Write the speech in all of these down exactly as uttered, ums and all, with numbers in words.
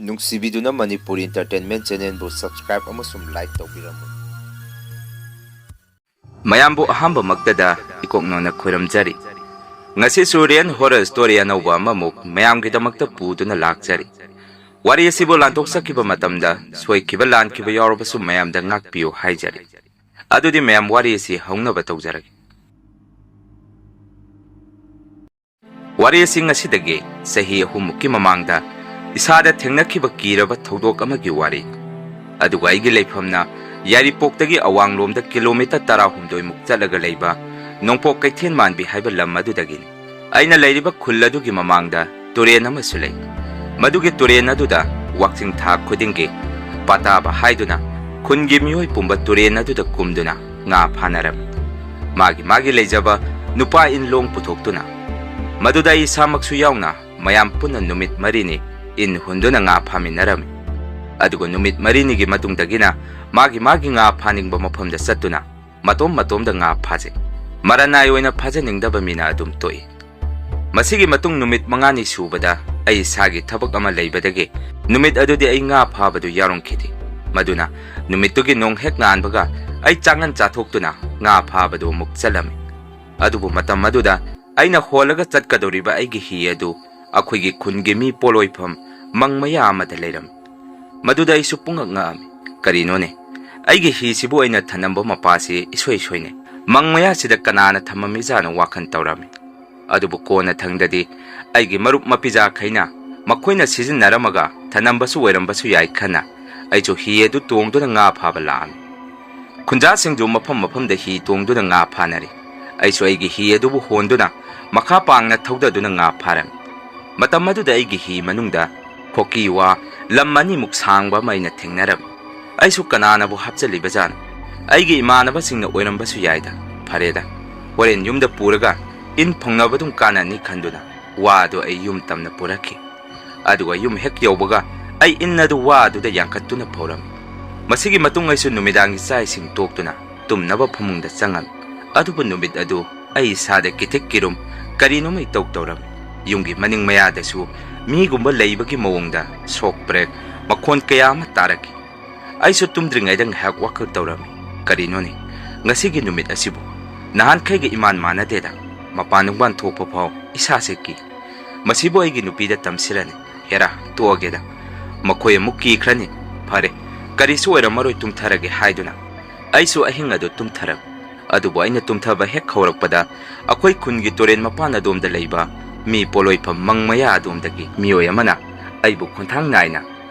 ꯅꯨꯡꯁꯤꯕꯤꯗꯨꯅ Manipuri Entertainment Channelꯕꯨ subscribe ꯑꯃꯁꯨꯡ like ꯇꯧꯕꯤꯔꯝꯃꯨ꯫ ꯃꯌꯥꯝꯕꯨ ꯑꯍꯥꯟꯕꯃꯛꯇꯗ ꯏꯀꯣꯛꯅꯣꯅ ꯈꯣꯏꯔꯝꯖꯔꯤ꯫ ꯉꯁꯤꯁꯨ Real Horror Story ꯑꯅꯧꯕ ꯑꯃꯃꯨꯛ ꯃꯌꯥꯝꯒꯤꯗꯃꯛꯇ ꯄꯨꯗꯨꯅ ꯂꯥꯛꯆꯔꯤ꯫ ꯋꯥꯔꯤ ꯑꯁꯤꯕꯨ ꯂꯥꯟꯊꯣꯛꯆꯈꯤꯕ ꯃꯇꯝꯗ ꯁꯣꯏꯈꯤꯕ ꯂꯥꯟꯈꯤꯕ ꯌꯥꯎꯔꯕꯁꯨ ꯃꯌꯥꯝꯗ ꯉꯥꯛꯄꯤꯌꯨ ꯍꯥꯏꯖꯔꯤ꯫ ꯑꯗꯨꯗꯤ ꯃꯌꯥꯝ ꯋꯥꯔꯤ ꯑꯁꯤ ꯍꯧꯅꯕ ꯇꯧꯖꯔꯒꯦ꯫ ꯋꯥꯔꯤ ꯑꯁꯤ ꯉꯁꯤꯗꯒꯤ ꯆꯍꯤ ꯑꯍꯨꯝꯃꯨꯛꯀꯤ ꯃꯃꯥꯡꯗ ꯏꯁꯥꯗ ꯊꯦꯡꯅꯈꯤꯕ ꯀꯤꯔꯕ ꯊꯧꯗꯣꯛ ꯑꯃꯒꯤ ꯋꯥꯔꯤ꯫ ꯑꯗꯨꯒ ꯑꯩꯒꯤ ꯂꯩꯐꯝꯅ ꯌꯥꯏꯔꯤꯄꯣꯛꯇꯒꯤ ꯑꯋꯥꯡꯂꯣꯝꯗ kilometre ꯇꯔꯥꯍꯨꯝꯗꯣꯏꯃꯨꯛ ꯆꯠꯂꯒ ꯂꯩꯕ ꯅꯣꯡꯄꯣꯛ ꯀꯩꯊꯦꯜ ꯃꯥꯟꯕꯤ ꯍꯥꯏꯕ ꯂꯝ ꯑꯗꯨꯗꯒꯤꯅꯤ꯫ ꯑꯩꯅ ꯂꯩꯔꯤꯕ ꯈꯨꯜ ꯑꯗꯨꯒꯤ ꯃꯃꯥꯡꯗ ꯇꯨꯔꯦꯟ ꯑꯃꯁꯨ ꯂꯩ꯫ ꯃꯗꯨꯒꯤ ꯇꯨꯔꯦꯟ ꯑꯗꯨꯗ ꯋꯥꯛꯆꯤꯡ ꯊꯥ ꯈꯨꯗꯤꯡꯒꯤ ꯄꯥꯇꯥꯕ ꯍꯥꯏꯗꯨꯅ ꯈꯨꯟꯒꯤ ꯃꯤꯑꯣꯏ ꯄꯨꯝꯕ ꯇꯨꯔꯦꯟ ꯑꯗꯨꯗ ꯀꯨꯝꯗꯨꯅ ꯉꯥ ꯐꯥꯅꯔꯝꯃꯤ꯫ ꯃꯥꯒꯤ ꯃꯥꯒꯤ ꯂꯩꯖꯕ ꯅꯨꯄꯥ ꯏꯟ ꯂꯣꯡ ꯄꯨꯊꯣꯛꯇꯨꯅ, ꯃꯗꯨꯗ ꯑꯩ ꯏꯁꯥꯃꯛꯁꯨ ꯌꯥꯎꯅ ꯃꯌꯥꯝ ꯄꯨꯟꯅ ꯅꯨꯃꯤꯠ ꯃꯔꯤꯅꯤ ꯏꯟ ꯍꯨꯟꯗꯨꯅ ꯉꯥ ꯐꯥꯃꯤꯟꯅꯔꯝꯃꯤ꯫ ꯑꯗꯨꯒ ꯅꯨꯃꯤꯠ ꯃꯔꯤꯅꯤꯒꯤ ꯃꯇꯨꯡꯗꯒꯤꯅ ꯃꯥꯒꯤ ꯃꯥꯒꯤ ꯉꯥ ꯐꯥꯅꯤꯡꯕ ꯃꯐꯝꯗ ꯆꯠꯇꯨꯅ ꯃꯇꯣꯝ ꯃꯇꯣꯝꯗ ꯉꯥ ꯐꯥꯖꯩ꯫ ꯃꯔꯅꯥꯏ ꯑꯣꯏꯅ ꯐꯥꯖꯅꯤꯡꯗꯕ ꯃꯤꯅ ꯑꯗꯨꯝ ꯇꯣꯛꯏ꯫ ꯃꯁꯤꯒꯤ ꯃꯇꯨꯡ ꯅꯨꯃꯤꯠ ꯃꯉꯥꯅꯤ ꯁꯨꯕꯗ ꯑꯩ ꯏꯁꯥꯒꯤ ꯊꯕꯛ ꯑꯃ ꯂꯩꯕꯗꯒꯤ ꯅꯨꯃꯤꯠ ꯑꯗꯨꯗꯤ ꯑꯩ ꯉꯥ ꯐꯥꯕꯗꯨ ꯌꯥꯎꯔꯝꯈꯤꯗꯦ꯫ ꯃꯗꯨꯅ ꯅꯨꯃꯤꯠꯇꯨꯒꯤ ꯅꯣꯡ ꯍꯦꯛ ꯉꯥꯟꯕꯒ ꯑꯩ ꯆꯥꯉꯟ ꯆꯥꯊꯣꯛꯇꯨꯅ ꯉꯥ ꯐꯥꯕꯗꯨ ꯑꯃꯨꯛ ꯆꯠꯂꯝꯃꯤ꯫ ꯑꯗꯨꯕꯨ ꯃꯇꯝ ꯑꯗꯨꯗ ꯑꯩꯅ ꯍꯣꯜꯂꯒ ꯆꯠꯀꯗꯧꯔꯤꯕ ꯑꯩꯒꯤ ꯍꯤ ꯑꯗꯨ ꯑꯩꯈꯣꯏꯒꯤ ꯈꯨꯟꯒꯤ ꯃꯤ ꯄꯣꯂꯣꯏꯐꯝ ꯃꯪ ꯃꯌꯥ ꯑꯃꯗ ꯂꯩꯔꯝꯃꯤ꯫ ꯃꯗꯨꯗ ꯑꯩꯁꯨ ꯄꯨꯡꯉꯛ ꯉꯛꯑꯝꯃꯤ꯫ ꯀꯔꯤꯅꯣꯅꯦ? ꯑꯩꯒꯤ ꯍꯤꯁꯤꯕꯨ ꯑꯩꯅ ꯊꯅꯝꯕ ꯃꯄꯥꯁꯤ ꯏꯁꯣꯏ ꯁꯣꯏꯅꯩ꯫ ꯃꯪ ꯃꯌꯥꯁꯤꯗ ꯀꯅꯥꯅ ꯊꯝꯃꯝꯃꯤꯖꯥꯠꯅꯣ ꯋꯥꯈꯜ ꯇꯧꯔꯝꯃꯤ꯫ ꯑꯗꯨꯕꯨ ꯀꯣꯟꯅ ꯊꯪꯗꯗꯤ ꯑꯩꯒꯤ ꯃꯔꯨꯞ ꯃꯄꯤꯖꯥꯈꯩꯅ ꯃꯈꯣꯏꯅ ꯁꯤꯖꯤꯟꯅꯔꯝꯃꯒ ꯊꯅꯝꯕꯁꯨ ꯑꯣꯏꯔꯝꯕꯁꯨ ꯌꯥꯏ ꯈꯟꯅ ꯑꯩꯁꯨ ꯍꯤ ꯑꯗꯨ ꯇꯣꯡꯗꯨꯅ ꯉꯥ ꯐꯥꯕ ꯂꯥꯛꯑꯝꯃꯤ꯫ ꯈꯨꯟꯖꯥꯁꯤꯡꯁꯨ ꯃꯐꯝ ꯃꯐꯝꯗ ꯍꯤ ꯇꯣꯡꯗꯨꯅ ꯉꯥ ꯐꯥꯅꯔꯤ꯫ ꯑꯩꯁꯨ ꯑꯩꯒꯤ ꯍꯤ ꯑꯗꯨꯕꯨ ꯍꯣꯟꯗꯨꯅ ꯃꯈꯥ ꯄꯥꯡꯅ ꯊꯧꯗꯗꯨꯅ ꯉꯥ ꯐꯥꯔꯝꯃꯤ꯫ ꯃꯇꯝ ꯑꯗꯨꯗ ꯑꯩꯒꯤ ꯍꯤ ꯃꯅꯨꯡꯗ ꯈꯣꯀꯤ ꯋꯥ ꯂꯝ ꯑꯅꯤꯃꯨꯛ ꯁꯥꯡꯕ ꯑꯃ ꯑꯩꯅ ꯊꯦꯡꯅꯔꯝꯃꯤ꯫ ꯑꯩꯁꯨ ꯀꯅꯥꯅꯕꯨ ꯍꯥꯞꯆꯜꯂꯤꯕꯖꯥꯠꯅꯣ? ꯑꯩꯒꯤ ꯏꯃꯥꯟꯅꯕꯁꯤꯡꯅ ꯑꯣꯏꯔꯝꯕꯁꯨ ꯌꯥꯏꯗ꯫ ꯐꯔꯦꯗ, ꯍꯣꯔꯦꯟ ꯌꯨꯝꯗ ꯄꯨꯔꯒ ꯏꯟ ꯐꯧꯅꯕ ꯑꯗꯨꯝ ꯀꯥꯟꯅꯅꯤ ꯈꯟꯗꯨꯅ ꯋꯥ ꯑꯗꯨ ꯑꯩ ꯌꯨꯝ ꯇꯝꯅ ꯄꯨꯔꯛꯈꯤ꯫ ꯑꯗꯨꯒ ꯌꯨꯝ ꯍꯦꯛ ꯌꯧꯕꯒ ꯑꯩ ꯏꯟ ꯑꯗꯨ ꯋꯥ ꯑꯗꯨꯗ ꯌꯥꯟꯈꯠꯇꯨꯅ ꯐꯧꯔꯝꯃꯤ꯫ ꯃꯁꯤꯒꯤ ꯃꯇꯨꯡ ꯑꯩꯁꯨ ꯅꯨꯃꯤꯗꯥꯡꯒꯤ ꯆꯥꯛ ꯏꯁꯤꯡ ꯇꯣꯛꯇꯨꯅ ꯇꯨꯝꯅꯕ ꯐꯃꯨꯡꯗ ꯆꯪꯉꯝꯃꯤ꯫ ꯑꯗꯨꯕꯨ ꯅꯨꯃꯤꯠ ꯑꯗꯨ ꯑꯩ ꯏꯁꯥꯗ ꯀꯤꯊꯤꯛ ꯀꯤꯔꯨꯝ ꯀꯔꯤꯅꯣꯃ ꯏꯇꯧ ꯇꯧꯔꯝꯃꯤ꯫ ꯌꯨꯝꯒꯤ ꯃꯅꯤꯡ ꯃꯌꯥꯗꯁꯨ ꯃꯤꯒꯨꯝꯕ ꯂꯩꯕꯒꯤ ꯃꯑꯣꯡꯗ ꯁꯣꯛ ꯄ꯭ꯔꯦꯛ ꯃꯈꯣꯟ ꯀꯌꯥ ꯑꯃ ꯇꯥꯔꯛꯈꯤ꯫ ꯑꯩꯁꯨ ꯇꯨꯝꯗ꯭ꯔꯤꯉꯩꯗ ꯉꯥꯏꯍꯥꯛ ꯋꯥꯈꯜ ꯇꯧꯔꯝꯃꯤ꯫ ꯀꯔꯤꯅꯣꯅꯦ, ꯉꯁꯤꯒꯤ ꯅꯨꯃꯤꯠ ꯑꯁꯤꯕꯨ ꯅꯍꯥꯟꯈꯩꯒ ꯏꯃꯥꯟ ꯃꯥꯟꯅꯗꯦꯗ꯫ ꯃꯄꯥꯟ ꯅꯨꯡꯄꯥꯟ ꯊꯣꯛꯄ ꯐꯥꯎ ꯏꯁꯥꯁꯦ ꯀꯤ꯫ ꯃꯁꯤꯕꯨ ꯑꯩꯒꯤ ꯅꯨꯄꯤꯗ ꯇꯝꯁꯤꯔꯅꯤ? ꯍꯦꯔꯥ, ꯇꯣꯛꯑꯒꯦꯗ꯫ ꯃꯈꯣꯏ ꯑꯃꯨꯛ ꯀꯤꯈ꯭ꯔꯅꯤ꯫ ꯐꯔꯦ, ꯀꯔꯤꯁꯨ ꯑꯣꯏꯔꯝꯃꯔꯣꯏ, ꯇꯨꯝꯊꯔꯒꯦ ꯍꯥꯏꯗꯨꯅ ꯑꯩꯁꯨ ꯑꯍꯤꯡ ꯑꯗꯨ ꯇꯨꯝꯊꯔꯝꯃꯤ꯫ ꯑꯗꯨꯕꯨ ꯑꯩꯅ ꯇꯨꯝꯊꯕ ꯍꯦꯛ ꯍꯧꯔꯛꯄꯗ ꯑꯩꯈꯣꯏ ꯈꯨꯟꯒꯤ ꯇꯨꯔꯦꯟ ꯃꯄꯥꯟ ꯑꯗꯣꯝꯗ ꯂꯩꯕ ꯃꯤ ꯄꯣꯠꯂꯣꯏꯐꯝ ꯃꯪ ꯃꯌꯥ ꯑꯗꯣꯝꯗꯒꯤ ꯃꯤꯑꯣꯏ ꯑꯃꯅ ꯑꯩꯕꯨ ꯈꯣꯟꯊꯥꯡ ꯅꯥꯏꯅ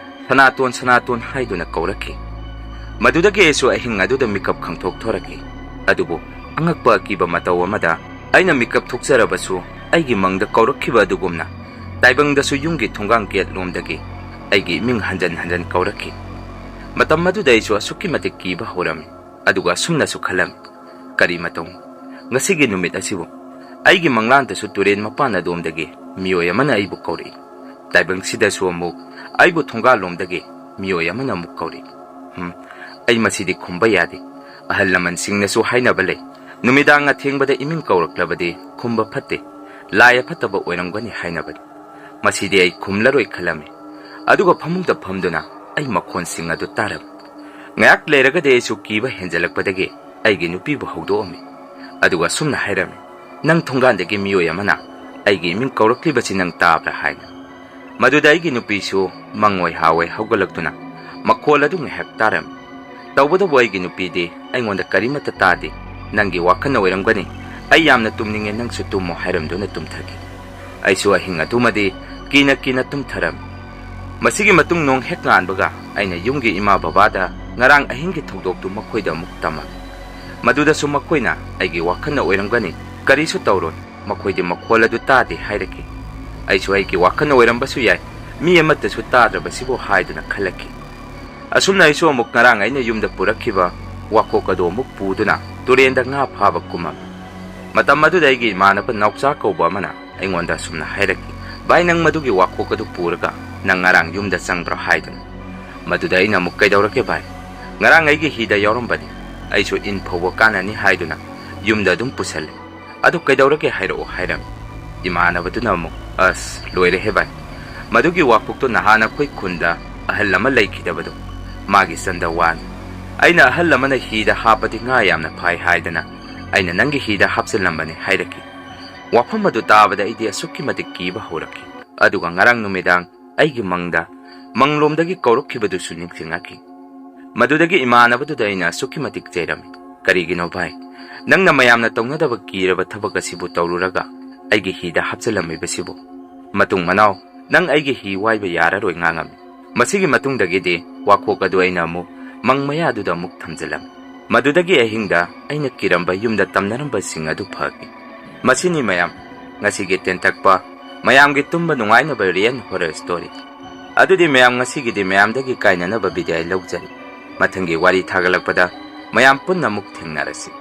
"ꯁꯅꯥꯇꯣꯟ, ꯁꯅꯥꯇꯣꯟ" ꯍꯥꯏꯗꯨꯅ ꯀꯧꯔꯛꯈꯤ꯫ ꯃꯗꯨꯗꯒꯤ ꯑꯩꯁꯨ ꯑꯍꯤꯡ ꯑꯗꯨꯗ ꯃꯤꯀꯞ ꯈꯪꯊꯣꯛꯊꯣꯔꯛꯈꯤ꯫ ꯑꯗꯨꯕꯨ ꯑꯉꯛꯄ ꯑꯀꯤꯕ ꯃꯇꯧ ꯑꯃꯗ ꯑꯩꯅ ꯃꯤꯀꯞ ꯊꯣꯛꯆꯔꯕꯁꯨ ꯑꯩꯒꯤ ꯃꯪꯗ ꯀꯧꯔꯛꯈꯤꯕ ꯑꯗꯨꯒꯨꯝꯅ ꯇꯥꯏꯕꯪꯗꯁꯨ ꯌꯨꯝꯒꯤ ꯊꯣꯡꯒꯥꯡ ꯒꯦꯠ ꯂꯣꯝꯗꯒꯤ ꯑꯩꯒꯤ ꯏꯃꯤꯡ ꯍꯟꯖꯟ ꯍꯟꯖꯟ ꯀꯧꯔꯛꯈꯤ꯫ ꯃꯇꯝ ꯑꯗꯨꯗ ꯑꯩꯁꯨ ꯑꯁꯨꯛꯀꯤ ꯃꯇꯤꯛ ꯀꯤꯕ ꯍꯧꯔꯝꯃꯤ꯫ ꯑꯗꯨꯒ ꯑꯁꯨꯝꯅꯁꯨ ꯈꯜꯂꯝꯃꯤ, "ꯀꯔꯤ ꯃꯇꯧ? ꯉꯁꯤꯒꯤ ꯅꯨꯃꯤꯠ ꯑꯁꯤꯕꯨ ꯑꯩꯒꯤ ꯃꯪꯂꯥꯟꯗꯁꯨ ꯇꯨꯔꯦꯟ ꯃꯄꯥꯟ ꯑꯗꯣꯝꯗꯒꯤ ꯃꯤꯑꯣꯏ ꯑꯃꯅ ꯑꯩꯕꯨ ꯀꯧꯔꯛꯏ꯫ ꯇꯥꯏꯕꯪꯁꯤꯗꯁꯨ ꯑꯃꯨꯛ ꯑꯩꯕꯨ ꯊꯣꯡꯒꯥꯜꯂꯣꯝꯗꯒꯤ ꯃꯤꯑꯣꯏ ꯑꯃꯅ ꯑꯃꯨꯛ ꯀꯧꯔꯛꯏ꯫ ꯍꯝ, ꯑꯩ ꯃꯁꯤꯗꯤ ꯈꯨꯝꯕ ꯌꯥꯗꯦ꯫ ꯑꯍꯜ ꯂꯃꯟꯁꯤꯡꯅꯁꯨ ꯍꯥꯏꯅꯕ ꯂꯩ, ꯅꯨꯃꯤꯗꯥꯡ ꯑꯊꯦꯡꯕꯗ ꯏꯃꯤꯡ ꯀꯧꯔꯛꯂꯕꯗꯤ ꯈꯨꯝꯕ ꯐꯠꯇꯦ, ꯂꯥꯏ ꯑꯐꯠꯇꯕ ꯑꯣꯏꯔꯝꯒꯅꯤ ꯍꯥꯏꯅꯕꯅꯤ꯫ ꯃꯁꯤꯗꯤ ꯑꯩ ꯈꯨꯝꯂꯔꯣꯏ" ꯈꯜꯂꯝꯃꯤ꯫ ꯑꯗꯨꯒ ꯐꯃꯨꯡꯗ ꯐꯝꯗꯨꯅ ꯑꯩ ꯃꯈꯣꯟꯁꯤꯡ ꯑꯗꯨ ꯇꯥꯔꯝꯃꯤ꯫ ꯉꯥꯏꯍꯥꯛ ꯂꯩꯔꯒꯗꯤ ꯑꯩꯁꯨ ꯀꯤꯕ ꯍꯦꯟꯖꯜꯂꯛꯄꯗꯒꯤ ꯑꯩꯒꯤ ꯅꯨꯄꯤꯕꯨ ꯍꯧꯗꯣꯛꯑꯝꯃꯤ꯫ ꯑꯗꯨꯒ ꯑꯁꯨꯝꯅ ꯍꯥꯏꯔꯝꯃꯤ, "ꯅꯪ ꯊꯣꯡꯒꯥꯟꯗꯒꯤ ꯃꯤꯑꯣꯏ ꯑꯃꯅ ꯑꯩꯒꯤ ꯏꯃꯤꯡ ꯀꯧꯔꯛꯂꯤꯕꯁꯤ ꯅꯪ ꯇꯥꯕ꯭ꯔꯥ?" ꯍꯥꯏꯅ꯫ ꯃꯗꯨꯗ ꯑꯩꯒꯤ ꯅꯨꯄꯤꯁꯨ ꯃꯪꯑꯣꯏ ꯍꯥꯋꯣꯏ ꯍꯧꯒꯠꯂꯛꯇꯨꯅ ꯃꯈꯣꯜ ꯑꯗꯨ ꯉꯥꯏꯍꯥꯛ ꯇꯥꯔꯝꯃꯤ꯫ ꯇꯧꯕꯇꯕꯨ ꯑꯩꯒꯤ ꯅꯨꯄꯤꯗꯤ ꯑꯩꯉꯣꯟꯗ ꯀꯔꯤꯃꯠꯇ ꯇꯥꯗꯦ꯫ "ꯅꯪꯒꯤ ꯋꯥꯈꯜꯅ ꯑꯣꯏꯔꯝꯒꯅꯤ, ꯑꯩ ꯌꯥꯝꯅ ꯇꯨꯝꯅꯤꯡꯉꯦ, ꯅꯪꯁꯨ ꯇꯨꯝꯃꯣ" ꯍꯥꯏꯔꯝꯗꯨꯅ ꯇꯨꯝꯊꯈꯤ꯫ ꯑꯩꯁꯨ ꯑꯍꯤꯡ ꯑꯗꯨꯃꯗꯤ ꯀꯤꯅ ꯀꯤꯅ ꯇꯨꯝꯊꯔꯝꯃꯤ꯫ ꯃꯁꯤꯒꯤ ꯃꯇꯨꯡ ꯅꯣꯡ ꯍꯦꯛ ꯉꯥꯟꯕꯒ ꯑꯩꯅ ꯌꯨꯝꯒꯤ ꯏꯃꯥ ꯕꯕꯥꯗ ꯉꯔꯥꯡ ꯑꯍꯤꯡꯒꯤ ꯊꯧꯗꯣꯛꯇꯨ ꯃꯈꯣꯏꯗ ꯑꯃꯨꯛ ꯇꯝꯃꯝꯃꯤ꯫ ꯃꯗꯨꯗꯁꯨ ꯃꯈꯣꯏꯅ ꯑꯩꯒꯤ ꯋꯥꯈꯜꯅ ꯑꯣꯏꯔꯝꯒꯅꯤ, ꯀꯔꯤꯁꯨ ꯇꯧꯔꯣꯏ, ꯃꯈꯣꯏꯗꯤ ꯃꯈꯣꯜ ꯑꯗꯨ ꯇꯥꯗꯦ ꯍꯥꯏꯔꯛꯈꯤ꯫ ꯑꯩꯁꯨ ꯑꯩꯒꯤ ꯋꯥꯈꯜꯅ ꯑꯣꯏꯔꯝꯕꯁꯨ ꯌꯥꯏ, ꯃꯤ ꯑꯃꯠꯇꯁꯨ ꯇꯥꯗ꯭ꯔꯕꯁꯤꯕꯨ ꯍꯥꯏꯗꯨꯅ ꯈꯜꯂꯛꯈꯤ꯫ ꯑꯁꯨꯝꯅ ꯑꯩꯁꯨ ꯑꯃꯨꯛ ꯉꯔꯥꯡ ꯑꯩꯅ ꯌꯨꯝꯗ ꯄꯨꯔꯛꯈꯤꯕ ꯋꯥꯀꯣꯛ ꯑꯗꯨ ꯑꯃꯨꯛ ꯄꯨꯗꯨꯅ ꯇꯨꯔꯦꯟꯗ ꯉꯥ ꯐꯥꯕ ꯀꯨꯝꯃꯝꯃꯤ꯫ ꯃꯇꯝ ꯑꯗꯨꯗ ꯑꯩꯒꯤ ꯏꯃꯥꯟꯅꯕ ꯅꯥꯎꯆꯥ ꯀꯧꯕ ꯑꯃꯅ ꯑꯩꯉꯣꯟꯗ ꯑꯁꯨꯝꯅ ꯍꯥꯏꯔꯛꯈꯤ, "ꯚꯥꯏ, ꯅꯪ ꯃꯗꯨꯒꯤ ꯋꯥꯀꯣꯛ ꯑꯗꯨ ꯄꯨꯔꯒ ꯅꯪ ꯉꯔꯥꯡ ꯌꯨꯝꯗ ꯆꯪꯕ꯭ꯔꯣ?" ꯍꯥꯏꯗꯨꯅ꯫ ꯃꯗꯨꯗ ꯑꯩꯅ ꯑꯃꯨꯛ, "ꯀꯩꯗꯧꯔꯒꯦ ꯚꯥꯏ? ꯉꯔꯥꯡ ꯑꯩꯒꯤ ꯍꯤꯗ ꯌꯥꯎꯔꯝꯕꯅꯤ, ꯑꯩꯁꯨ ꯏꯟ ꯐꯧꯕ ꯀꯥꯟꯅꯅꯤ ꯍꯥꯏꯗꯨꯅ ꯌꯨꯝꯗ ꯑꯗꯨꯝ ꯄꯨꯁꯜꯂꯦ꯫ ꯑꯗꯨ ꯀꯩꯗꯧꯔꯒꯦ ꯍꯥꯏꯔꯛꯑꯣ" ꯍꯥꯏꯔꯝꯃꯤ꯫ ꯏꯃꯥꯟꯅꯕꯗꯨꯅ ꯑꯃꯨꯛ, "ꯑꯁ, ꯂꯣꯏꯔꯦꯍꯦ ꯚꯥꯏ, ꯃꯗꯨꯒꯤ ꯋꯥꯈꯣꯛꯇꯣ ꯅꯍꯥꯟ ꯑꯩꯈꯣꯏ ꯈꯨꯟꯗ ꯑꯍꯜ ꯑꯃ ꯂꯩꯈꯤꯗꯕꯗꯣ, ꯃꯥꯒꯤ ꯆꯟꯗ ꯋꯥꯅꯤ꯫ ꯑꯩꯅ ꯑꯍꯜ ꯑꯃꯅ ꯍꯤꯗ ꯍꯥꯞꯄꯗꯤ ꯉꯥ ꯌꯥꯝꯅ ꯐꯥꯏ ꯍꯥꯏꯗꯅ ꯑꯩꯅ ꯅꯪꯒꯤ ꯍꯤꯗ ꯍꯥꯞꯆꯤꯜꯂꯝꯕꯅꯤ" ꯍꯥꯏꯔꯛꯈꯤ꯫ ꯋꯥꯐꯝ ꯑꯗꯨ ꯇꯥꯕꯗ ꯑꯩꯗꯤ ꯑꯁꯨꯛꯀꯤ ꯃꯇꯤꯛ ꯀꯤꯕ ꯍꯧꯔꯛꯈꯤ꯫ ꯑꯗꯨꯒ ꯉꯔꯥꯡ ꯅꯨꯃꯤꯗꯥꯡ ꯑꯩꯒꯤ ꯃꯪꯗ, ꯃꯪꯂꯣꯝꯗꯒꯤ ꯀꯧꯔꯛꯈꯤꯕꯗꯨꯁꯨ ꯅꯤꯡꯁꯤꯡꯉꯛꯈꯤ꯫ ꯃꯗꯨꯗꯒꯤ ꯏꯃꯥꯟꯅꯕꯗꯨꯗ ꯑꯩꯅ ꯑꯁꯨꯛꯀꯤ ꯃꯇꯤꯛ ꯆꯩꯔꯝꯃꯤ꯫ "ꯀꯔꯤꯒꯤꯅꯣ ꯚꯥꯏ, ꯅꯪꯅ ꯃꯌꯥꯝꯅ ꯇꯧꯅꯗꯕ ꯀꯤꯔꯕ ꯊꯕꯛ ꯑꯁꯤꯕꯨ ꯇꯧꯔꯨꯔꯒ ꯑꯩꯒꯤ ꯍꯤꯗ ꯍꯥꯞꯆꯤꯜꯂꯝꯃꯤꯕꯁꯤꯕꯨ? ꯃꯇꯨꯡ ꯃꯅꯥꯎ ꯅꯪ ꯑꯩꯒꯤ ꯍꯤ ꯋꯥꯏꯕ ꯌꯥꯔꯔꯣꯏ" ꯉꯥꯡꯉꯝꯃꯤ꯫ ꯃꯁꯤꯒꯤ ꯃꯇꯨꯡꯗꯒꯤꯗꯤ ꯋꯥꯈꯣꯛ ꯑꯗꯨ ꯑꯩꯅ ꯑꯃꯨꯛ ꯃꯪ ꯃꯌꯥꯗꯨꯗ ꯑꯃꯨꯛ ꯊꯝꯖꯤꯜꯂꯝꯃꯤ꯫ ꯃꯗꯨꯗꯒꯤ ꯑꯍꯤꯡꯗ ꯑꯩꯅ ꯀꯤꯔꯝꯕ ꯌꯨꯝꯗ ꯇꯝꯅꯔꯝꯕꯁꯤꯡ ꯑꯗꯨ ꯐꯈꯤ꯫ ꯃꯁꯤꯅꯤ ꯃꯌꯥꯝ, ꯉꯁꯤꯒꯤ ꯇꯦꯟꯇꯛꯄ, ꯃꯌꯥꯝꯒꯤ ꯇꯨꯝꯕ ꯅꯨꯡꯉꯥꯏꯅꯕ real horror story꯫ ꯑꯗꯨꯗꯤ ꯃꯌꯥꯝ, ꯉꯁꯤꯒꯤꯗꯤ ꯃꯌꯥꯝꯗꯒꯤ ꯀꯥꯏꯅꯅꯕ ꯕꯤꯗꯥꯏ ꯂꯧꯖꯔꯤ꯫ ꯃꯊꯪꯒꯤ ꯋꯥꯔꯤ ꯊꯥꯒꯠꯂꯛꯄꯗ ꯃꯌꯥꯝ ꯄꯨꯟꯅ ꯑꯃꯨꯛ ꯊꯦꯡꯅꯔꯁꯤ꯫